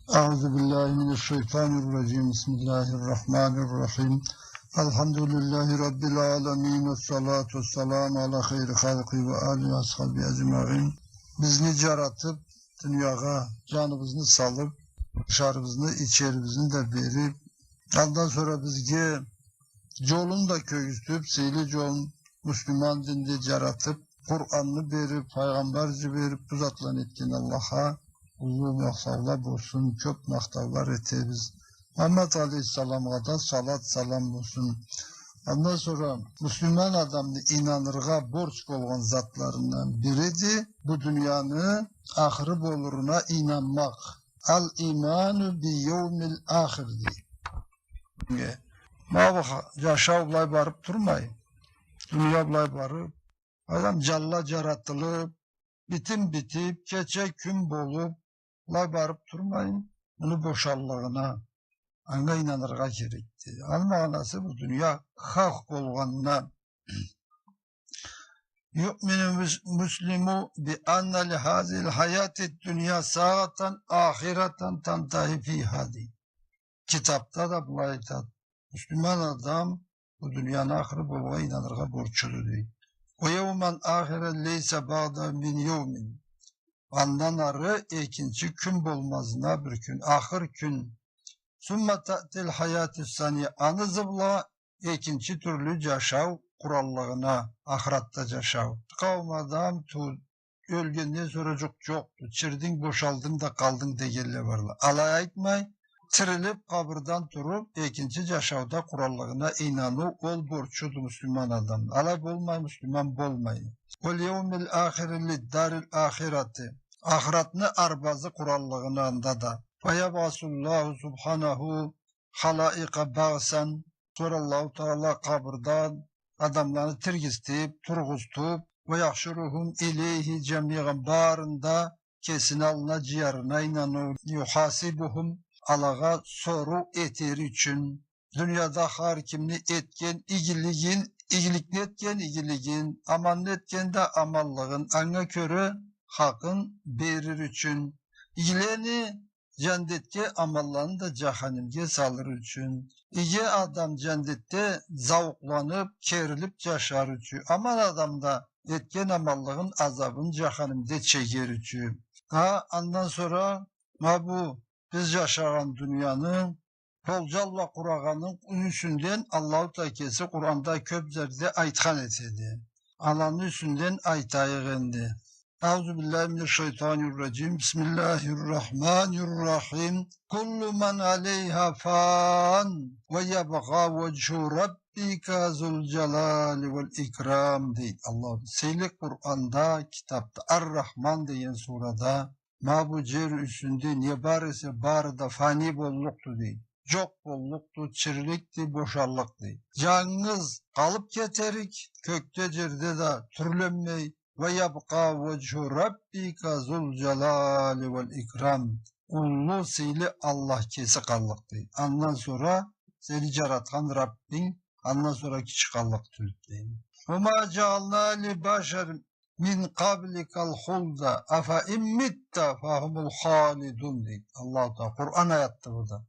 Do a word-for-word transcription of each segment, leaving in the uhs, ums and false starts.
أعوذ بالله من الشيطان الرجيم. بسم الله الرحمن الرحيم. الحمد لله رب العالمين، والصلاة والسلام على خير خلقه وآله وأصحابه أجمعين. Бизни джаратыб, дуниягъа джаныбызны салыб, ашарыбызны, ичерибизни да бериб, андан сора бизге джолун да кёргюзтюб, сыйлы джолун, муслиман динде джаратыб, Къуранны бериб, файгъамбар джибериб, бу затланы этген Аллахха уллу махтаула болсун, кёб махтаулар этебиз. Мухаммад алейхиссаламгъа да салат, салам болсун. Андан сора муслиман адамны ийнаныргъа борч болгъан затларындан бириди бу дунияны ахыры болуруна ийнанмакъ. Ал-иману би-яумил ахир, дей. Ма бу ха-, джашау былай барыб турмай. Дуния былай барыб, адам джанла джаратылыб, битим битиб, кече кюн болуб, былай барыб турмайын, муну бошаллыгъына, анга ийнаныргъа керекди. Аны магъанасы бу дуния хакъ болгъанына. يؤمن المسلم بأن لهذه الحياة الدنيا ساعة آخرة تنتهي فيها, дей. Китабда да былай айтады. Муслиман адам бу дунияны ахыры болургъа ийнаныргъа борчлуду, дей. ويوما آخرا ليس بعده من يوم. Андан ары экинчи кюн болмазына бир кюн, ахыр кюн. ثم تأتي الحياة الثانية. Аны ызы бла экинчи тюрлю джашау къураллыгъына, ахыратда джашау. Къауум адам ту-, ёлгенден сора джукъ джокъду, чирдинг, бошалдынг да къалдынг дегенле барла. Алай айтмай, тирилиб, къабырдан туруб, экинчи джашауда къураллыгъына ийнаныу, ол борчуду муслиман адам. Алай болмай, муслиман болмай. واليوم الآخر للدار الآخرة. Ахыратны арбазы къураллыгъына анда да. فيبعث الله سبحانه الخلائق بعثا. Сора Аллаху Таала къабырдан адамланы тиргизтиб, тургъузтуб, ويحشرهم إليه جميعا, барын да кесини аллына джыярына ийнаныу, يحاسبهم, алагъа соруу этер ючюн. Дунияда хар кимни этген игилигин, игиликни этген игилигин, аманны этген да аманлыгъын, анга кёре хакъын берир ючюн. Игилени джандетге, аманланы да джаханимге салыр ючюн. Иги адам джандетде зауукъланыб, керилиб джашар ючюн. Аман адам да этген аманлыгъын, азабын джаханимде чегер ючюн. Ха, андан сора ма бу биз джашагъан дунияны болджал бла къурагъанын юсюнден Аллаху Таала кеси Къуранда кёб зерде айтхан этеди. Аланы юсюнден айтайыкъ энди. أعوذ بالله من الشيطان الرجيم. بسم الله الرحمن الرحيم. كل من عليها فان ويبقى وجه ربك ذو الجلال والإكرام, дейди Аллах. Сыйлы Къуранда, китабда, Ар-Рахман деген сурада, ма бу джер юсюнде не бар эсе, бары да фани боллукъду, дейди. Джокъ боллукъду, чирликди, бошаллыкъды. Джангыз къалыб кетерик, кёкде, джерде да тюрленмей, ويبقى وجه ربك ذو الجلال والإكرام. Уллу, сыйлы Аллах кеси къаллыкъды. Андан сора сени джаратхан Раббинг, андан сора киши къаллыкъ тюлдю, дейди. وما جعلنا لبشر من قبلك الخلد أفإن مت فهم الخالدون, дейди Аллаху Таала. Къуран аятды бу да.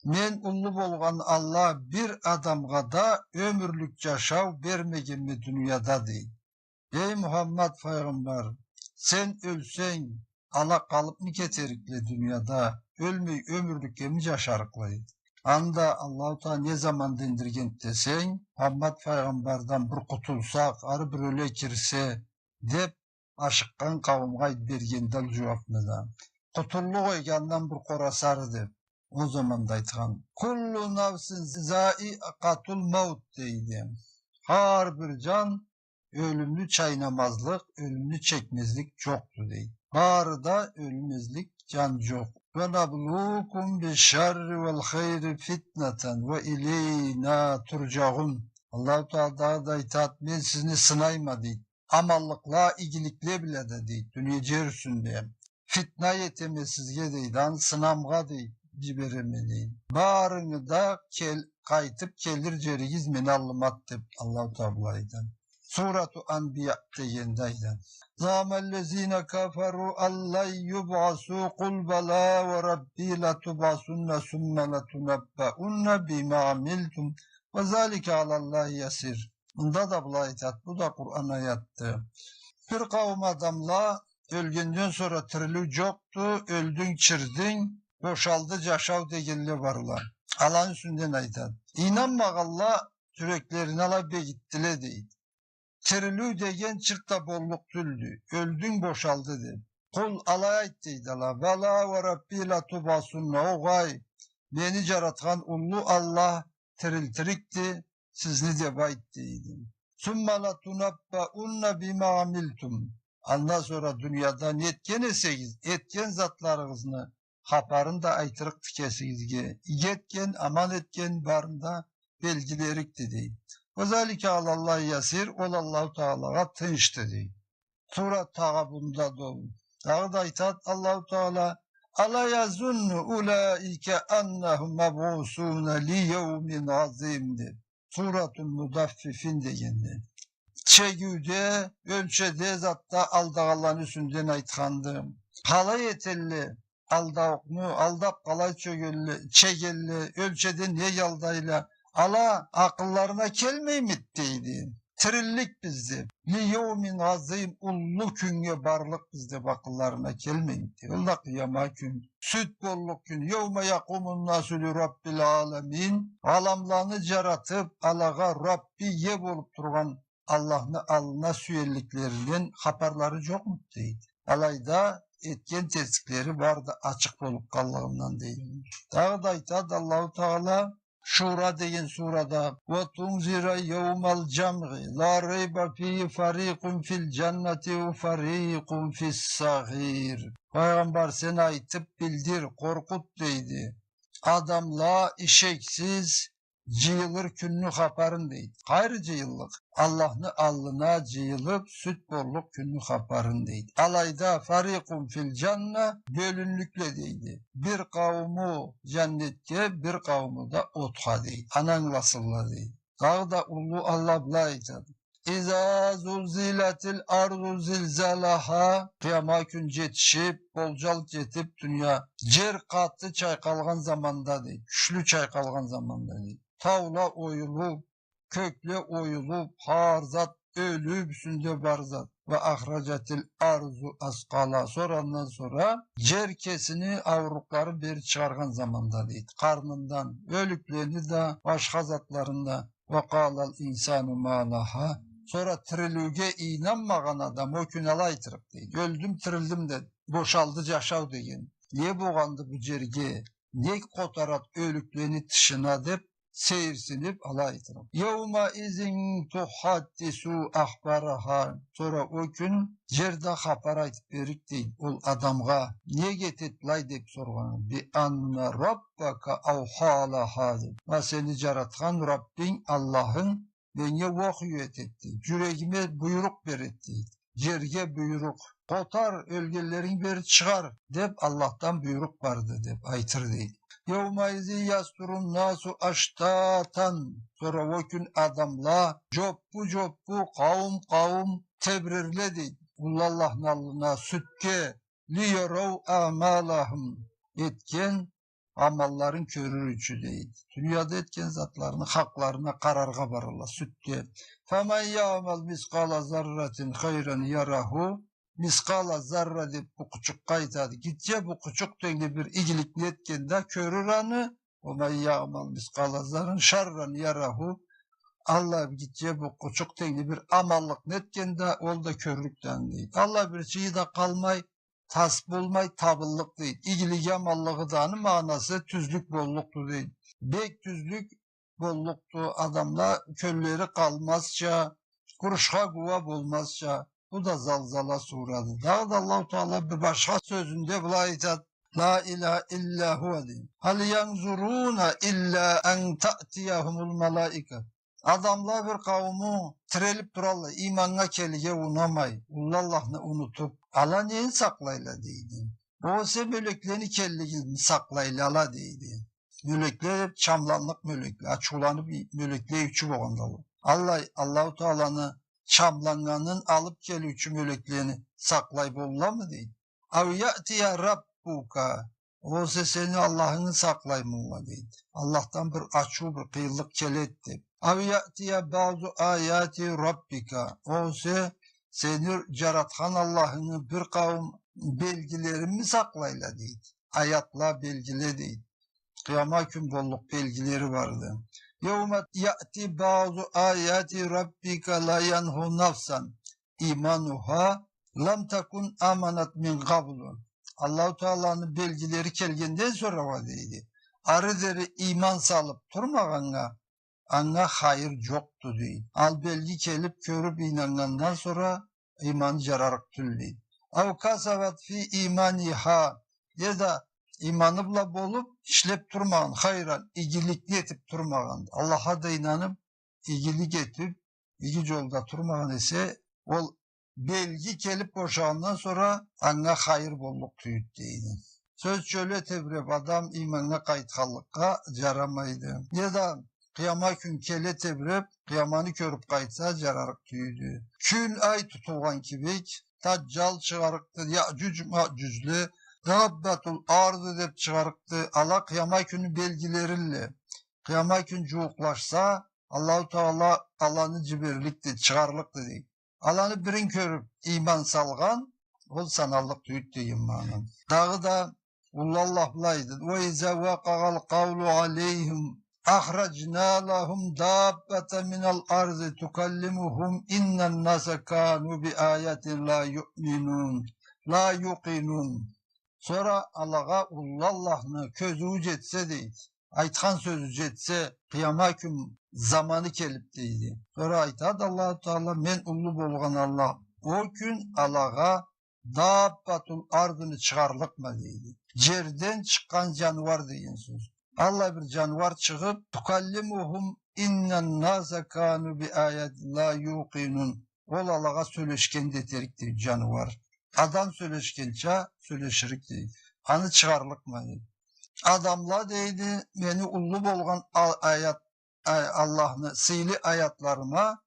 Мен, уллу болгъан Аллах, бир адамгъа да ёмюрлюк джашау бермегенме дунияда, дейди. Эй Мухаммад файгъамбар, сен ёлсенг, ала къалыбмы кетерикле дунияда? Ёлмей, ёмюрлюкгеми джашарыкъла? Анда Аллаху Таала не заманда индиргенди десенг, Мухаммад файгъамбардан бир къутулсакъ, ары бир ёле кирсе, деб, ашыкъгъан къауумгъа айтыб бергенди ол джууабны да. Къутуллукъ эди, андан бир къорасар, деб. Ол заманда айтхан: كل نفس ذائقة الموت, дейди. Хар бир джан ёлюмню чайнамазлыкъ, ёлюмню чекмезлик джокъду, дейди. Бары да ёлмезлик джан джокъ. ونبلوكم بالشر والخير فتنة وإلينا ترجعون. Аллаху Таала дагъыда айтады: мен сизни сынайма, дейди. Аманлыкъла, игиликле бла да, дейди, дуния джер юсюнде. Фитна этеме сизге, дейди, аны сынамгъа, дейди, джибереме, дейди. Барыгъыз да кел-, къайтыб келир джеригиз мени аллымады, деб Аллаху Таала айтады. Сурату Анбия дегенде айтады. زعم الذين كفروا أن لن يبعثوا قل بلى وربي لتبعثن ثم لتنبؤن بما عملتم وذلك على الله يسير. Мында да былай айтады, бу да Къуран аятды. Бир къауум адамла ёлгенден сора тирилиу джокъду, ёлдюнг, чирдинг, бошалды джашау дегенле барла. Аланы юсюнден айтады. Ийнанмагъанла джюреклерин ала бегитдиле, дейди. Тирилиу деген чырт да боллукъ тюлдю. Ёлдюнг, бошалды деп. قل, алай айт, дейди ала. بلى وربي لتبعثن, огъай, мени джаратхан уллу Аллах тирилтирикди, сизни деп айт, дейди. ثم لتنبؤن بما عملتم. Андан сора дунияда не этген эсегиз, этген затларыгъызны хапарын да айтырыкъды кесигизге. Иги этген, аман этген, барын да белгилерикди, дейди. وذلك على الله يسير, ол Аллаху Таалагъа тынчды, дейди. Сурат Тагъабунда да ол. Дагъыда айтады Аллаху Таала: ألا يظن أولئك أنهم مبعوثون ليوم عظيم, деп. Суратул Мутаффифин дегенде. Чегиуде, ёлчеде, затда алдагъанланы юсюнден айтханды. Къалай этелле алдаукъну, алдап къалай чегелле, чегелле, ёлчеде нек алдайла? Ала акъылларына келмеймиди, дейди. Тирилликбиз деп. ليوم عظيم, уллу кюннге барлыкъбыз деп акъылларына келмеймиди. Ол да къыяма кюн. Сюд боллукъ кюн. يوم يقوم الناس لرب العالمين. Аламланы джаратып, алагъа Рабби, ие болуп тургъан Аллахны аллына сюелликлеринден хапарлары джокъмуду, дейди. Алайда этген терсликлери бары да ачыкъ болуп къаллыгъындан, дейди. Дагъыда айтады Аллаху Таала Шура деген сурада: وتنذر يوم الجمع لا ريب فيه فريق في الجنة وفريق في السعير. Пайгъамбар, сен айтып билдир, къоркъут, дейди. Адамла ишексиз джыйылыр кюнню хапарын, дейди. Къайры джыйыллыкъ? Аллахны аллына джыйылып, сюд боллукъ кюнню хапарын, дейди. Алайда فريق في الجنة, бёлюнлюкле, дейди. Бир къаууму джаннетге, бир къаууму да отха, дейди. Аны ангыласынла, дейди. Дагъыда уллу Аллах былай айтады: إذا زلزلت الأرض زلزالها. Къыяма кюн джетишип, болджал джетип, дуния, джер къаты чайкъалгъан заманда, дейди. Кючлю чайкъалгъан заманда, дейди. Таула оюлуп, кёкле оюлуп, хар зат ёлюп, юсюнде бар зат. وأخرجت الأرض أثقالها. Сора, андан сора джер кесини ауурлукъларын бери чыгъаргъан заманда, дейди. Къарнындан ёлюклени да, башха затларын да. وقال الإنسان ما لها. Сора тирилиуге ийнанмагъан адам ол кюн алай айтырыкъ, дейди. Ёлдюм, тирилдим, деди. Бошалды джашау деген. Не болгъанды бу джерге? Нек къотарады ёлюклени тышына деп, сейирсинип алай айтырыкъ. يومئذ تحدث أخبارها. Сора ол кюн джер да хапар айтып берлик, дейди, ол адамгъа. Нек этеди былай деп соргъаннга. بأن ربك أوحى لها, деп. Ма сени джаратхан Раббинг, Аллахынг меннге уохую этеди, дейди. Джюрегиме буйрукъ береди, дейди. Джерге буйрукъ. Къотар, ёлгенлеринги бери чыгъар деп, Аллахдан буйрукъ барды деп айтыр, дейди. يومئذ يصدر الناس أشتاتا. Сора ол кюн адамла джоппу-джоппу, къауум-къауум тебирерле, дейди. Уллу Аллахны аллына, сюдге. ليروا أعمالهم. Этген амалларын кёрюр ючюн, дейди. Дунияда этген затларыны хакъларына къараргъа баралла, сюдге. فمن يعمل مثقال ذرة خيرا يره. Мискъала зарра деп букъучукъгъа айтады. Гитче букъучукъ тенгли бир игиликни этген да кёрюр аны. ومن يعمل مثقال ذرة شرا يره. Аллай гитче букъучукъ тенгли бир аманлыкъны этген да, ол да кёрлюк да аны, дейди. Аллай бир чыйы да къалмай, тас болмай табыллыкъ, дейди. Игилиги, аманлыгъы да, аны магъанасы тюзлюк боллукъду, дейди. Бек тюзлюк боллукъду, адамла кёллери къалмазча, къурушха гууа болмазча. Бу да Залзала сурады. Дагъыда Аллаху Таала бир башха сёзюнде былай айтады: لا إله إلا هو, дейди. هل ينظرون إلا أن تأتيهم الملائكة. Адамла бир къаууму тирелип туралла, иманнга келирге унамай, уллу Аллахны унутуп. Ала нени сакълайла, дейди. Огъесе мёлеклени келлигин сакълайла ала, дейди. Мёлекле, чамланлыкъ мёлекле, ачыуланып мёлекле ючюн болгъандыла. Аллай, Аллаху Тааланы чамланнганын алып келиучю мёлеклени сакълай болламы, дейди. Ау яътия раббука, огъесе сени Аллахынгы сакълаймылла, дейди. Аллахдан бир ачыу, бир къыйынлыкъ келеди деп. Ау яътия баъзу аяти раббика, огъесе сени жаратхан Аллахынгы бир къауум белгилеринми сакълайла, дейди. Аятла, белгиле, дейди. Къыяма кюн боллукъ белгилери барды. Яума яъти баъзу аяти раббика ла янфау нафсан имануха лам такун аманат мин къаблу. Аллаху Тааланы белгилери келгенден сора уа, дейди, ары дери иман салып турмагъаннга анга хайыр жокъду, дейди. Ал белги келип, кёрюп, ийнаннгандан сора иманы жарарыкъ тюл, дейди. Ау касабат фи иманиха, я да иманы бла болуп, ишлеп турмагъан, хайран, игиликни этип турмагъан. Аллахха да ийнанып, игилик этип, иги жолда турмагъан эсе, ол белги келип бошагъандан сора анга хайыр боллукъ тюйюлдю, дейди. Сёз, чёлде тебиреп адам иманнга къайтханлыкъгъа жарамайды. Я да къыяма кюн келе тебиреп, къыяманы кёрюп къайтса, жарарыкъ тюйюлдю. Кюн, ай тутулгъан кибик, Дажжал чыгъарыкъды, Яъжуж Маъжужле, даббатул арзы деп чыгъарыкъды. Ала къыяма кюнню белгилерилле. Къыяма кюн жууукълашса, Аллаху Таала аланы жиберликди, чыгъарлыкъды, дейди. Аланы бирин кёрюп, иман салгъан, ол саналлыкъ тюйюлдю деген магъана. Дагъыда Уллу Аллах былай дейди: «Ва иза вакъагъал къаулу алейхим ахраджна лахум даббатан минал арзи тукаллимухум иннан наса кану би аятина ла юъминун, ла юкъинун». Сора алагъа Уллу Аллахны кёзюу жетсе, дейди, айтхан сёзю жетсе, къыяма кюн заманы келип, дейди. Сора айтады Аллаху Таала: «Мен уллу болгъан Аллах». Ол кюн алагъа даббатул арзыны чыгъарлыкъма, дейди. Жерден чыкъгъан жаныуар деген сёз. Аллай бир жаныуар чыгъып, тукаллимухум иннан наса кану би аятина ла юкъинун. Ол алагъа сёлешген да этерик, дейди, жаныуар. Адам сёлешгенча сёлеширик, дейди. Аны чыгъарлыкъма, дейди. Адамла, дейди, мени уллу болгъан а-, аят, а-, Аллахны сыйлы аятларыма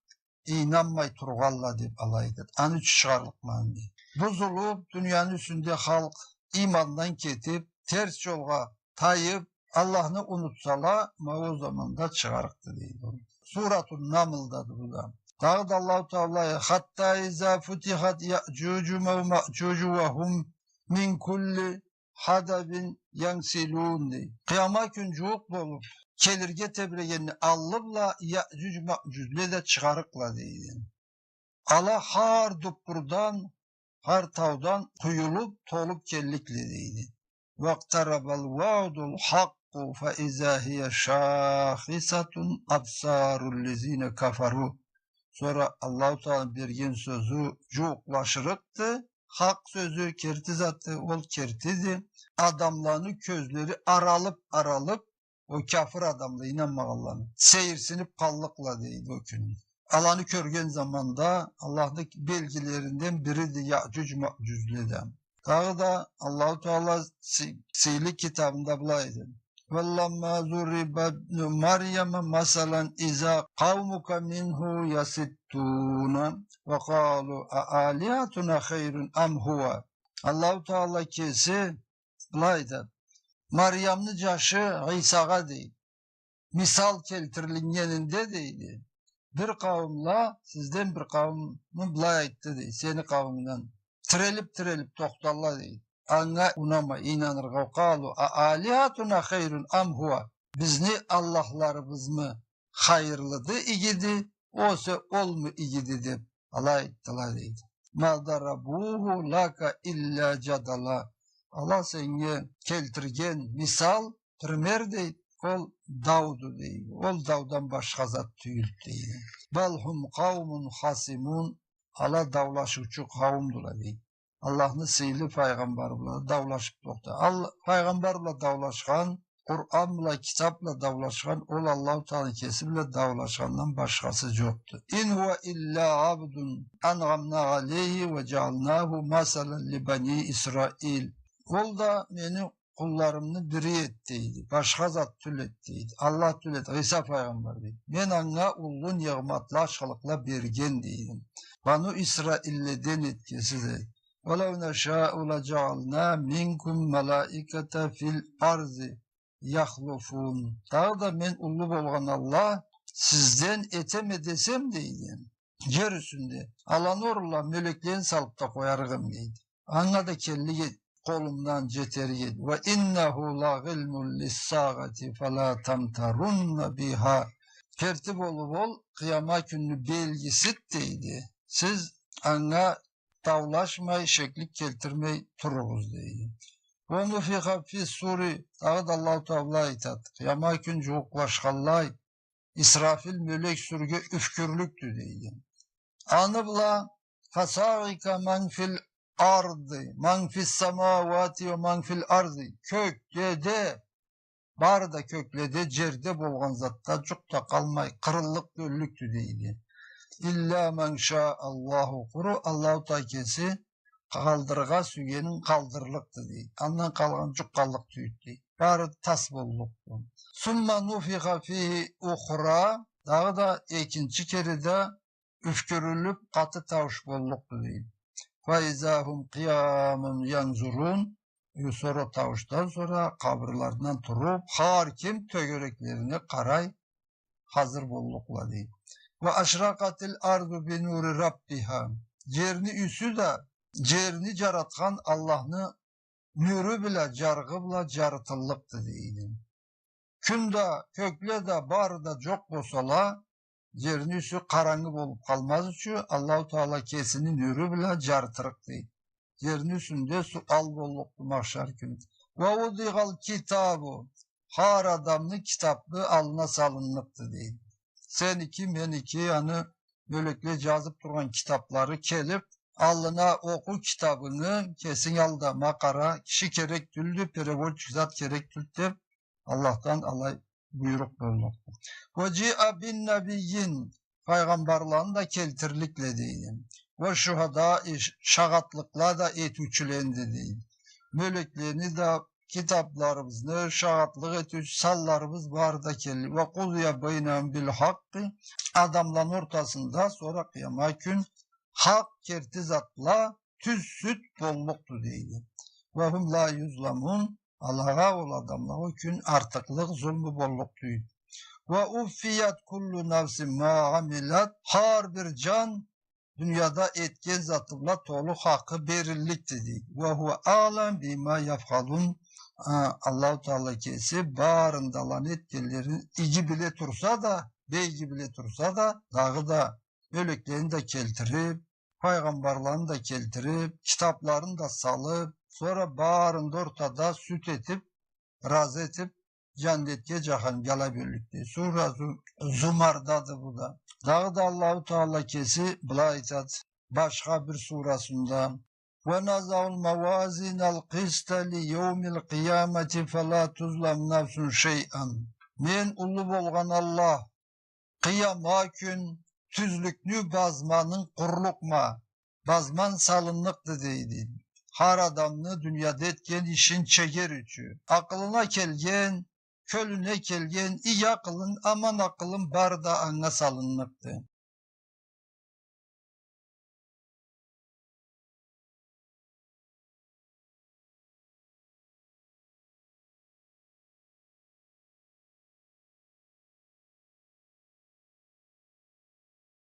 ийнанмай тургъалла деп алай айтады. Аны ючюн чыгъарлыкъма, дейди. Бузулуп, дунияны юсюнде халкъ имандан кетип, терс жолгъа тайып, Аллахны унутсала, ма ол заманда чыгъарыкъды, дейди. Суратун Намлдады бу да. Дагъыда Аллаху Таала: «Хатта иза футихат Яъжужу ва Маъжужу ва хум мин кулли хадабин янсилун», дейди. Къыяма кюн жууукъ болуп, келирге тебирегенни аллы бла Яъжуж Маъжужле да чыгъарыкъла, дейди. Ала хар дуппурдан, хар таудан къуюлуп, толуп келликле, дейди. «Вакътарабал ваъдул хакъкъу фа иза хия шахисатун абсарул лизина кафару». Сора Аллаху Таала берген сёзю жууукълашырыкъды, хакъ сёзю, керти заты, ол кертиди. Адамланы кёзлери аралып, аралып, ол кяфыр адамла, ийнанмагъанланы, сейирсинип къаллыкъла, дейди, ол кюн. Аланы кёрген заманда Аллахны белгилеринден бириди Яъжуж Маъжужле да. Дагъыда Аллаху Таала сы-, сыйлы китабында былай дейди: «Валламма зуриба ибну Марьяма масалан иза къаумука минху ясиддуна ва къалу а алихатуна хайрун ам хува». Аллаху Таала кеси былай айтады: Мариямны жашы Исагъа, дейди, мисал келтирилгенинде, дейди, бир къауумла, сизден бир къаууму былай айтды, дейди, сени къауумунгдан: «Тирелип, тирелип тохталла», дейди. Анга унамай, ийнаныргъа. «Къалу а алихатуна хайрун ам хува?» Бизни аллахларыбызмы хайырлыды, игиди, огъесе олму игиди деп алай айтдыла, дейди. «Ма дарабуху лака илля жадала». Ала сеннге келтирген мисал, пример, дейди, ол дауду, дейди. Ол даудан башха зат тюйюлдю, дейди. «Бал хум къаумун хасимун». Ала даулашыучу къауумдула, дейди. Аллахны сыйлы файгъамбары бла даулашып тохта. Ал-, файгъамбар бла даулашхан, Къуран бла, китап бла даулашхан, ол Аллаху Тааланы кеси бла даулашхандан башхасы жокъду. «Ин хува илля абдун анъамна алейхи ва жаалнаху масалан ли бани Исраил». Ол да мени къулларымны бири эд, дейди. Башха зат тюл эд, дейди. Аллах тюл эд, Иса файгъамбар, дейди. Мен анга уллу ниъматла, ашхылыкъла берген, дейди. Бану Исраилледен эд кеси, дейди. «ولو نشاء لجعلنا منكم ملائكة في الأرض يخلفون». Дагъыда мен уллу болгъан Аллах, сизден этеме десем, дейди, джер юсюнде аланы орунла мёлеклени салыб да къоярыкъ эм, дейди. Анга да келлик эд, къолумдан джетерик эд. «وإنه لعلم للساعة فلا تمترن بها». Керти болуб, ол къыяма кюнню белгисид, дейди. Сиз анга даулашмай, шеклик келтирмей туругъуз, дейди. «ونفخ في الصور», дагъыда Аллаху Таала айтад, къыяма кюн джууукълашханлай, Исрафил мёлек сюрге юфгюрлюкдю, дейди. Аны бла «فصعق من في الأرض، من في السماوات ومن في الأرض». Кёкледе, бары да кёкледе, джерде болгъан затда джукъ да къалмай, къырыллыкъ, ёллюкдю, дейди. «إلا من شاء الله». Къуру Аллаху Таала кеси къалдырыргъа сюйгенин къалдырлыкъды, дейди. Андан къалгъан джукъ къаллыкъ тюйюлдю, дейди. Бары тас боллукъду. «ثم نفخ فيه أخرى». Дагъыда экинчи кере да юфгюрюлюб, къаты таууш боллукъду, дейди. «فإذا هم قيام ينظرون». Э, сора тауушдан сора къабырларындан туруб, хар ким тёгереклерине къарай, хазыр боллукъла, дейди. «وأشرقت الأرض بنور ربها». Джерни юсю да джерни джаратхан Аллахны нюрю бла, джарыгъы бла джарытыллыкъды, дейди. Кюн да, кёкле да, бары да джокъ болсала, джерни юсю къарангы болуб къалмаз ючюн, Аллаху Таала кесини нюрю бла джарытырыкъ, дейди. Джерни юсюнде суал боллукъду махшар кюн. «ووضع الكتاب». Хар адамны китабы аллына салынныкъды, дейди. Сеники, меники, аны мёлекле джазыб тургъан китаблары келиб, аллына, «Окъу китабынгы, кесинг ал да, ма къара, киши керек тюлдю, переводчик зат керек тюлдю», деб, Аллахдан алай буйрукъ боллукъду. «وجيء بالنبيين». Файгъамбарланы да келтирликле, дейди. «والشهداء», шагъатлыкъла да этиучюлени да, дейди. Мёлеклени да, китабларыбызны, шагъатлыкъ этиучю санларыбыз бары да келди. «وقضي بينهم بالحق». Адамланы ортасында сора къыяма кюн хакъ, керти затла тюз сюд боллукъду, дейди. «وهم لا يظلمون». Алагъа, ол адамлагъа, ол кюн артыкълыкъ, зулму боллукъ тюйюл. «ووفيت كل نفس ما عملت». Хар бир джан дунияда этген заты бла толу хакъы берилликди, дейди. «وهو أعلم بما يفعلون». А, Аллаху Таала кеси барыны да аланы этгенлерин иги биле турса да, бек иги биле турса да, дагъыда мёлеклени да келтириб, файгъамбарланы да келтириб, китабларын да салыб, сора барыны да ортада сюд этиб, разы этиб, джаннетге, джаханимге алай бёллюкдю. Сура Зу-, Зумардады бу да. Дагъыда Аллаху Таала кеси былай айтады башха бир сурасында: «ونضع الموازين القسط ليوم القيامة فلا تظلم نفس شيئا». Мен, уллу болгъан Аллах, къыяма кюн тюзлюкню базманын къурлукъма, базман салынныкъды, дейди. Хар адамны дунияда этген ишин чегер ючюн. Акъылына келген, кёлюне келген, иги акъылын, аман акъылын, бары да анга салынныкъды.